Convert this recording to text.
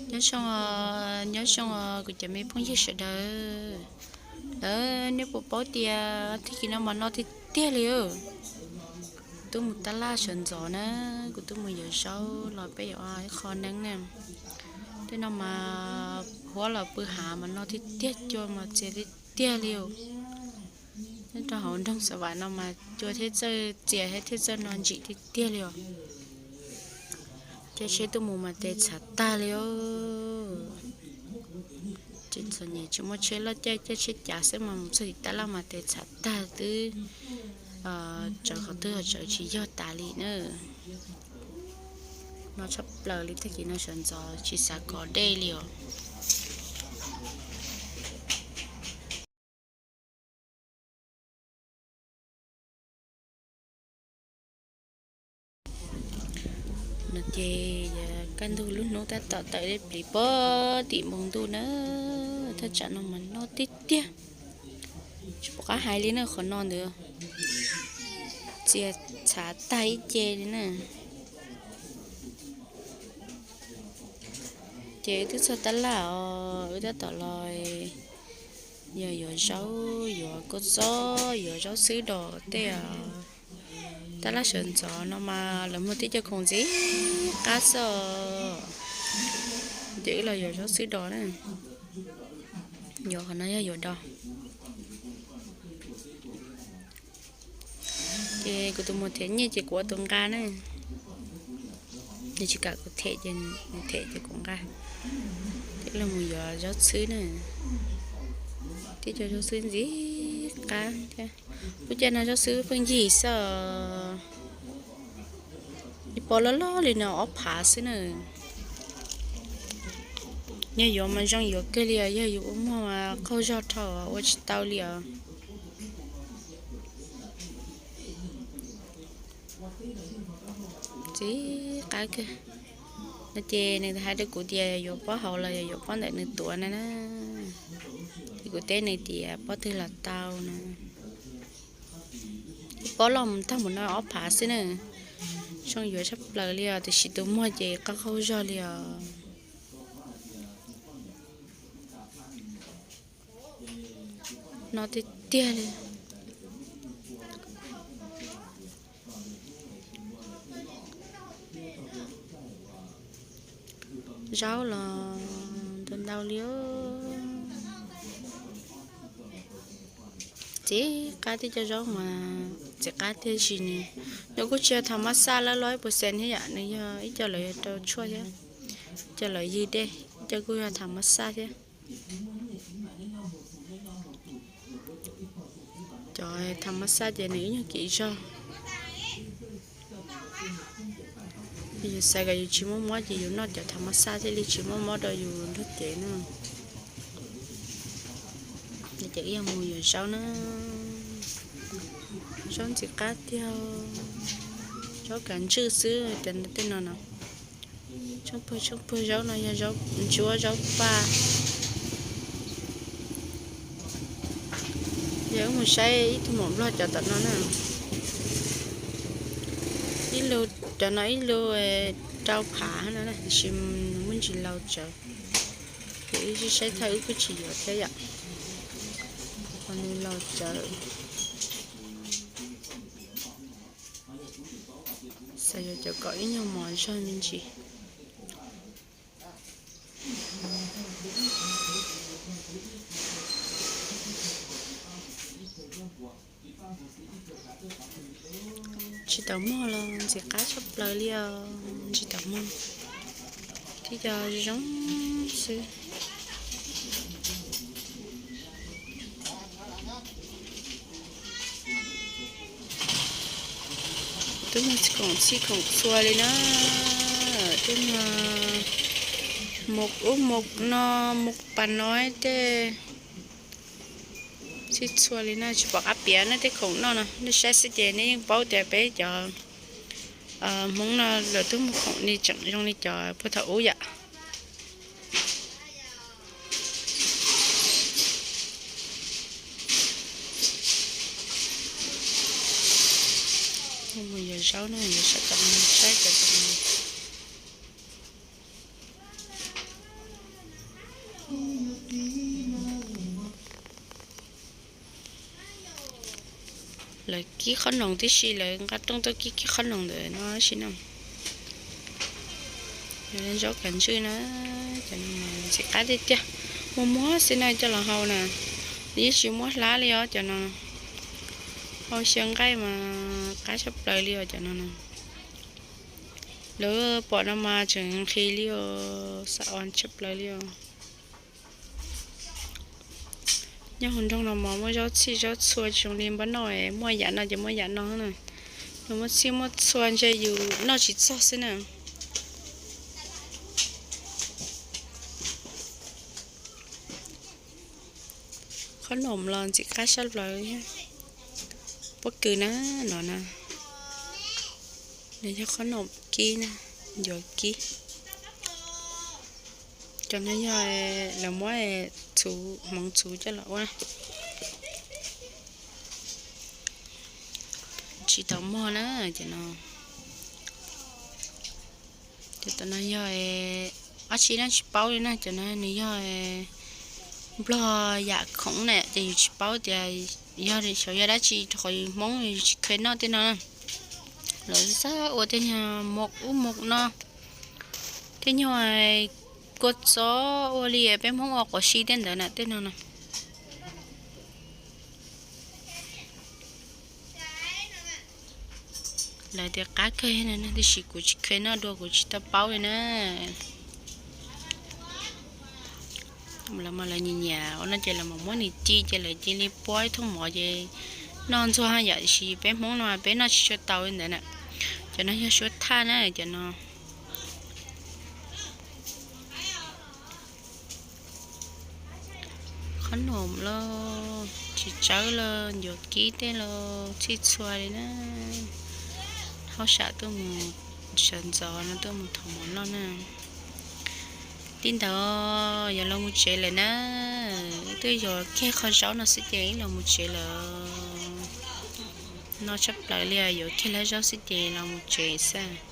Nyob zoo, nyob zoo kuv cov me phooj ywg sawv daws. Lawv nej puas paub tias tag kis no mas no tiag tiag li. Kuv twb mus tab laj sawv ntxov na, kuv twb mus yuav zaub los peb yuav ib qho neeb na. Tej no mas huab los pw hav mas no tiag tiag, cua mas txias tiag tiag li. Nyob rau hauv nroog Xav Vam no mas cua thiab txawj txias thiab txawj no ntsim tiag tiag li os. Caij tsheb tuaj mus mas tes txhav tag li os. Ces txom nyem tsis muaj tsheb loj caij, caij tsheb cav xwb mas mus txog tim tab laj mas tes txhav tag twb tsawv qhov twg tsawv tsis yog tas li na. No tshaj plaws li, tag kis no sawv ntxov tsis xav kov dej li os. No ces kaj ntug lub hnub tab tom tawm dej plis pog tim npoo ntuj na. Thaj tsam no mas no tiag tiag, tsis pom qab hais li na, qhov no ntawd txias txhav tag ib ce li na. Ces wb twb txog tab laj os, wb tab tom los yog yuav zaub, yuav kua txob, yuav zaub xwb dos tej. Tab laj sawv ntxov no mas lawv muag tib co khoom ntxim qab xwb os. Ces wb los yuav zaub xwb dos na. Yuav qhov no yog yuav dos. Ces kuv tus muam them nyiaj ces kuv ua tus nqa na. Nws tsis kam kuv them ces nws them ces kuv nqa. Ces los mus yuav zaub xwb na. Tib co zaub xwb ntxim qab thiab. Lub caij no zaub xwb pheej yig xwb os. Ib pob loj loj li no ob phav xwb na. Yog yuav mas zoo yuav kawg li os, yog yus ua muag mas qaug zog dhau ua tsis tau li os. Ntxim qab kawg. No ces nws hais rau kuv tias yuav pob hauv los yog yuav pob ntawm nws tuav na na. Ces kuv teb nws tias pob twg los tau na. Ib pob loj mus tag mus no ob phav xwb na. Zoo yuav tshaj plaws li os, tiam sis tus muag ces qaug qaug zog li os. No tiag tiag li. Zaub los ntau ntau li. Ntxim qab, tib co zaub mas ntxim qab tiag, tab sis nws, nws kuj tsis yog tham mas xaj lawm los ib puas xees thiab yom, nws yog ib co lawv yuav rau tshuaj thiab, ib co lawv ywg dej, ib co kuj yog tham mas xaj thiab. Cov tham mas xaj ces nws ib nyuag kim zog. Yus xav kom yus tsis muaj mob ces yus noj cov tham mas xaj thiaj li tsis muaj mob rau yus nrog cev na. Ces wb yuav mus yuav zaub na. Zaub ntxim qab tiag, zaub kav ntswj xwb cov tej no no. Tsheej pawg tsheej pawg zaub no yog zaub ntsuab zaub paj. Yog wb mus saib ib tug maum nplog cov tom no na. Ib lub, cov no ib lub rau phav no tiam sis muaj ntsis laus tsawv. Ces wb saib thawj wb kuj tsis yuav thiab yom. Qhov nws laus tsawv. Xav yuav cov kom ib nyuag mos zog me ntsis. Tsis tau muag los ntxim qab tshaj plaws li os, tsis tau muag. Tib co zoo xwb. Twb muag khoom txhij khoom txhua li na. Twb muag mus ub mus no, mus pas no tej txhij txhua li na, tsis pom qab piav nej tej khoom noj no, nej saib xwb ces nej yeej paub tias peb cov Hmoob no lawv twb muag khoom li tseem zoo li cov puag thaum ub yom. Mus yuav zaub no, yuav saib cov, saib cov tom no. Lawv kib qhob noom tib si, lawv nqa rooj tuaj kib kib qhob noom ntawm no si na. Yog zaub kav ntswj na, cov no ntxim qab tiag tiag. Muag muag xwb na coj los hau na, yeej tsis muab hlab li os cov no. Hau xyaw nqaij mas qab tshaj plaws li os cov no na. Lawv pom no mas tseem nqhis li os, xav ua tshaj plaws li os. Nyob hauv nroog no mas muaj zaub txhij zaub txhua tsis zoo li npab noj, muaj yam no ces muaj yam no na. Nws muaj txhij muaj txhua ntshe yus noj tsis txog xwb na. Qhob noom los ntxim qab sab plaws, pob kws na, no na. Nws yog qhob noom kib na, ncuav kib. Cov no yog lawv muab txhuv, hmoov txhuv coj los ua na. Tsis tau muag na, cov no. Cov no yog, ab tsi no tsis paub li na, cov no nws yog nplog yam khoom na, ces yus tsis paub tias yog xyov yog dab tsi rau qhov yus Hmoob yus tsis kheev noj tej no. Lawv xav ua tej nyuag mov ub mov no, tej nyuag kua txob ua li peb Hmoob ua quav si tej ntawd na, tej no na. Lawv tias qab kawg no tiam sis kuv tsis kheev noj dua kuv tsis tau paub li na. Lawv mas lawv nyiam nyiam ua no ces lawv mas muab nws ci ces lawv cia li puab ib thooj mov ces noj ntxuag yam sis peb Hmoob no peb noj tsis tshua tau li ntawd na. Cov no yog suab thaj na cov no. Qhob noom los tsis tsawb los ncuav kib tej los txhij txhua li na. Haub sam tuaj mus sawv ntxov no tuaj mus thov mov noj na. Li ntawd yog los mus tsev lawm na. Twb yuav kiag qhov zaub no xwb ces los mus tsev lawm. No tshaj plaws li yuav kiag lawv zaub xwb ces los mus tsev xwb.